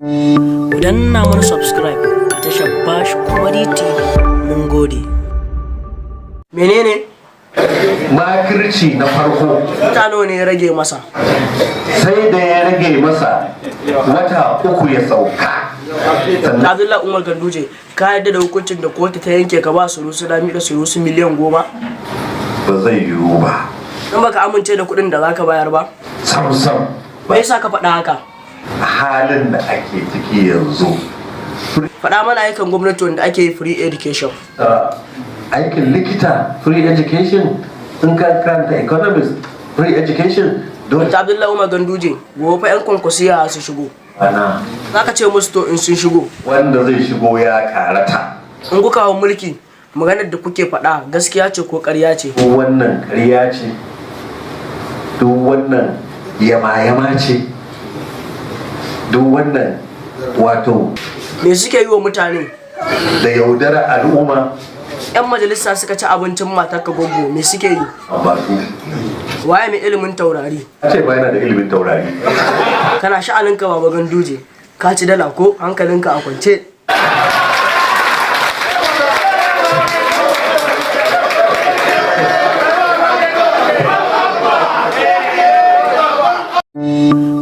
Ku danna mana subscribe a tashar Bash Comedy TV. Mun gode. Menene? Makirci na farko. Wata nawa ne ya rage masa? Sai da ya rage masa wata 3 ya sauka sannan. Abdullahi Umar Ganduje, ka yarda da hukuncin da kotu ta yanke ka ba Sunusi Lamido Sunusi miliyan 10? Ba zai yiwu ba. In baka amince da kuɗin da zaka bayar ba? Sam sam. Me yasa ka faɗa haka? A halin da ake ciki yanzu. Faɗa mana ayyukan gwamnati wanda ake yi free education. Aikin likita, free education. In ka karanta economics, free education dole. Dr. Abdullahi Umar Ganduje, gobe fa 'yan Kwankwasiyya su shigo. Ana. Za ka ce musu to in sun shigo? Wanda zai shigo ya karata. In kuka hau mulki, maganar da kuke faɗa gaskiya ce ko ƙarya ce? Duk wannan ƙarya ce, duk wannan yama-yama ce, duk wannan wato. Me suke yi wa mutane? Da yaudara al'umma. 'Yan majalisa suka ci abincin matarka goggo, me suke yi? Ba su. Waye mai ilimin taurari? Ce ba yana da ilimin taurari. Kana sha'aninka, Baba Ganduje, ka ci dala ko hankalinka a kwance.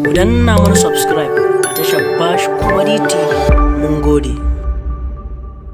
Ku danna mana subscribe a tashar Bash Comedy TV. Mun gode.